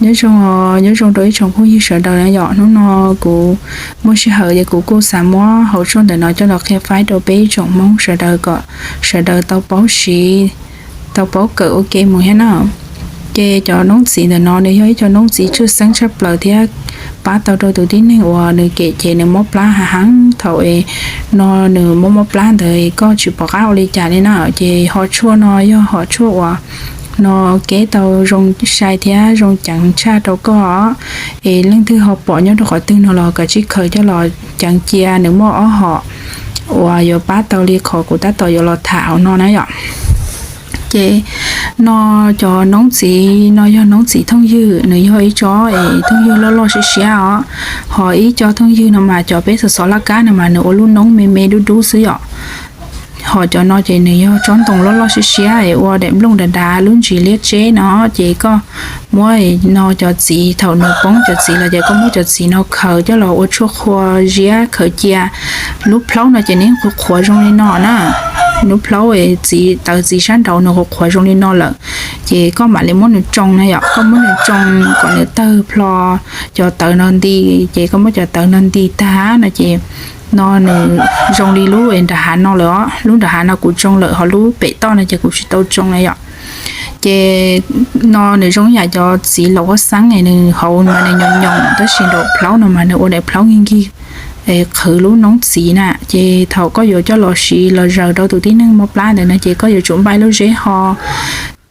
Nyob zoo, nyob zoo rau ib tsoom phooj ywg sawv daws na yom. Hnub no kuv muaj sij hawm ces kuv kuj xav muab hauv tshuaj ntawm no coj los qhia faib rau peb ib tsoom Hmoob sawv daws kom sawv daws tau paub siv, tau paub kawm ua ke mus thiab na. Ces cov noob txiv ntawm no nws yog ib co noob txiv tshwj xeeb tshaj plaws thiab pab tau rau tus tib neeg uas nws kem ces nws mob plab hav heev thaum es no nws mob mob plab ntawd koj tsis pom qab ua li cas li na. Ces hom tshuaj no yog hom tshuaj uas no keb tau zoo sai thiab zoo ceev tshaj rau koj. Es leej twg ho pom nyob rau qhov twg no los kav tsij khaws coj los ceev cia, nws muaj ob hom uas yuav pab tau li qhov kuv tab tom yuav los tham hauv no na yom. Ces no cov noob txiv no yog noob txiv thooj ywg, nws yog ib co es thooj ywg loj loj siab siab os. Ho ib co thooj ywg no mas cov peb xov xov laj kab no mas nws ua lub noob me me dub dub xwb yom. Ho cov no ces nws yog tsob ntoo loj loj siab siab es ua daim nplooj dav dav lub ntsis liab tseb no. Ces koj muab no cov txiv, thaum nws poob cov txiv los ces koj muab cov txiv no khaws coj los ua tshuaj qhua ziab khaws cia. Lub plhaub no ces nws qhuav qhuav zoo li no na. Lub plhaub txiv, tawv txiv sab nraud nws qhuav qhuav zoo li no lawm. Ces koj mam li muab nws tsoo na yom, koj muab nws tsoo kom nws tawg plho cov tawv no nti. Ces koj muab cov tawv no nti tag no ces no nws zoo li lub nram hav no lawm os. Lub nram hav no kuv tsoo lawm, ho lub pem toj no ces kuv tsis tau tsoo na yom. Ces no nws zoo ib yam cov txiv laum huab xeeb, nws hauv mas nws nyoos nyoos tab sis nraum plhaub no mas nws ua daim plhaub nkig nkig qhwv lub noob txiv na. Ces thaum koj yuav coj los siv los zaws rau tus tib neeg mob plab ntawd no ces koj yuav tsum npaj lub zeb ho.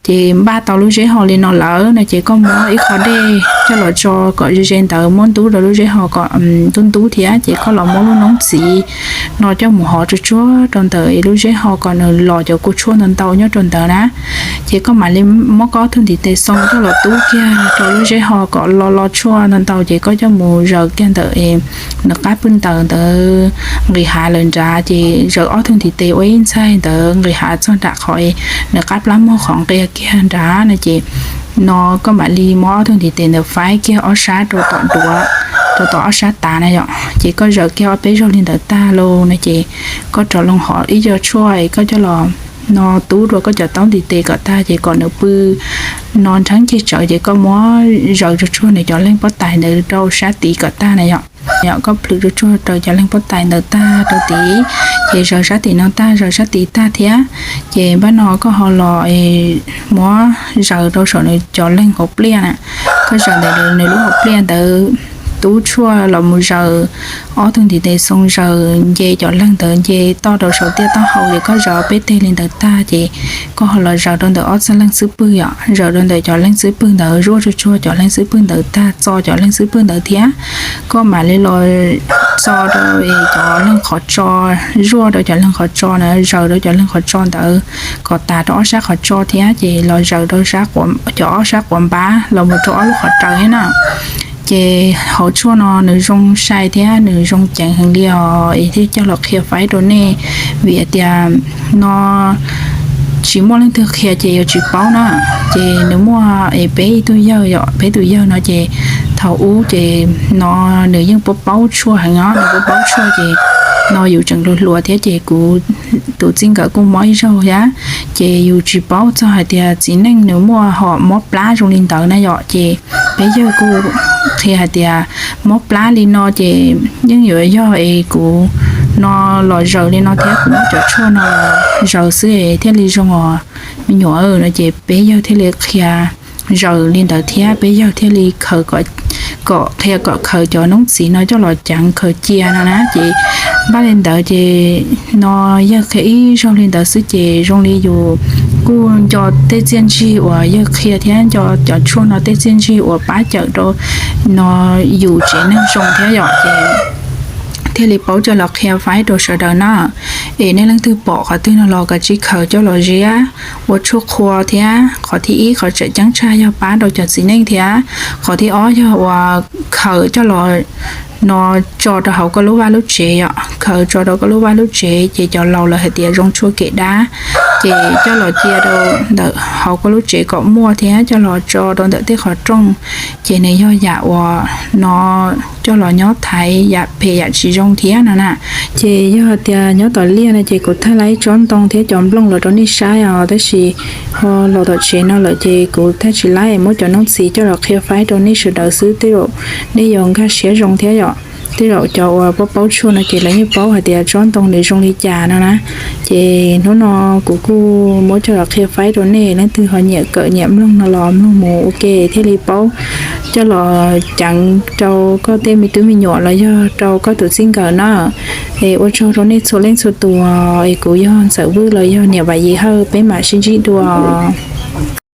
Ces npaj tau lub zeb ho li no lawm no ces koj muab ib qho dej coj los tso kom ze ze ntawd, muab ntub rau lub zeb ho kom ntub ntub thiab. Ces koj los muab lub noob txiv no coj mus hov tsuag tsuag rau ntawm lub zeb ho kom nws los cov kua tshuaj ntau ntau nyob rau ntawd na. Ces koj mam li muab koj ob tug ntiv tes xoo coj los tub kiag rau lub zeb ho kom lo lo tshuaj ntau ntau. Ces koj coj mus zaws kiag ntawm nws qab pwj ntawd ntawd nqis hav lawm nrad. Ces zaws ob tug ntiv tes ua ib ntxaig ntawd nqis hav txog nram qhov nws qab plab mog qhov nqia kiag nrad no ces no koj mam li muab ob tug ntiv tes ntawd faib kiag ob sab rau tom duav, rau tom ob sab tav na yom. Ces koj zaws kiag ob peb zaug li ntawd tag lauj no ces koj rov loo hov ib co tshuaj es koj coj los no tub rau koj cov taub ntiv tes kom tag ces kom nws pw no nrheeb ceg tsawv. Ces koj muab zaws tsuag tsuag nws cov leeg pob tais ntawd rau sab tid kom tag na yom. Yom, koj plhws tsuag tsuag rau cov leeg pob tais ntawd tag rau tid, ces zaws sab tim no tag, zaws sab tid tag thiab. Ces npaj no koj ho los muab zaws rau saum nws cov leeg hauv pliaj na. Koj zaws ntawm nws lub hauv pliaj ntawd, tub tshuaj los mus zaws ob tug ntiv tes xoo, zaws nce cov leeg ntawd nce toj rau saum tiaj taub hau. Ces koj zaws peb teg li ntawd tag ces koj ho los zaws rau ntawm ob txoj leeg xub pwg yom, zaws rau ntawm cov leeg xub pwg ntawd, zuaj tsuag tsuag cov leeg xub pwg ntawd tag, txo cov leeg xub pwg ntawd thiab. Koj mam li los txo rau cov leeg qhov tso, zuaj rau cov leeg qhov tso na, zaws rau cov leeg qhov tso ntawd kom tas rau ob sab qhov tso thiab. Ces los zaws rau cov ob sab quav npab los mus rau ob lub qhov raws thiab na. Ces hauv tshuaj no nws zoo sai thiab nws zoo ceev heev li os, es thiaj coj los qhia faib rau nej. Vim hais tias no tsis muaj leej twg qhia ces yuav tsis paub na. Ces nws muaj es peb ib tug yawg yom, peb tus yawg no ces thaum ub ces no nws yeej paub paub tshuaj heev os, nws paub paub tshuaj ces no yus tseem hluas hluas thiab ces kuv tus txij nkawm kuj mob ib zaug thiab. Ces yus tsis paub txog hais tias txiv neej nws muaj hom mob plab zoo li ntawd na yom. Ces peb yawg kuj qhia hais tias mob plab li no ces yeej yuav yog es kuv no los zaws li no thiab, kuv muab cov tshuaj no zaws xwb es thiaj li zoo os me nyuam no. Ces peb yawg thiaj li qhia zaws li ntawd thiab peb yawg thiaj li khaws, kom qhia kom khaws cov noob txiv no coj los ceev khaws cia no na. Ces npaj li ntawd ces no yawg qhia ib zaug li ntawd xwb ces zoo li yus kuj nco tej txiaj ntsig uas yawg qhia thiab nco cov tshuaj no tej txiaj ntsig uas pab cawm rau no yus tsev neeg zoo thiab yom. Ces thiaj li paub coj los qhia faib rau sawv daws na. Es nej leej twg pom qhov twg no los kav tsij khaws coj los ziab ua tshuaj qhua thiab. Qhov thib ib qhov tseem ceeb tshaj yog pab rau cov txiv neej thiab. Qhov thib ob yog uas khaws coj los no tso rau hauv koj lub vaj lub tsev yom, khaws tso rau koj lub vaj lub tsev ces cov laus lawv hais tias zoo tshuaj kev dab, ces coj los cia rau ntawm hauv koj lub tsev kom muaj thiab coj los tso rau ntawm tej qhov rooj, ces nws yog yam uas no coj los nyob thaiv yam phem yam tsis zoo thiab no na. Ces yog hais tias nyob tom liaj no ces kuv thaij laib tsob ntoo thiab cov nplooj los rau nej saib os, tab sis ho los tom tsev no lawm ces kuv thiaj tsis laib muab cov nub txiv coj los qhia faib rau nej sawv daws xwb, tej zaum nej yuav nkag siab zoo thiab yom. Tej zaum cov uas paub paub tshuaj no ces lawv yeej paub hais tias tsob ntoo nws zoo li cas no na. Ces hnub no kuv kuj muab coj los qhia faib rau nej, leej twg ho nyiam kawm nyiam mloog no los mloog mus ua ke thiaj li paub coj los ceev rau koj tej me tub me nyuam los yog rau koj tus txij nkawm na. Es ua tsaug rau nej txhua leej txhua tus, es kuv yog Ntxawm Vwj los yog niam Vam Yim Hawj, peb mam sib ntsib dua.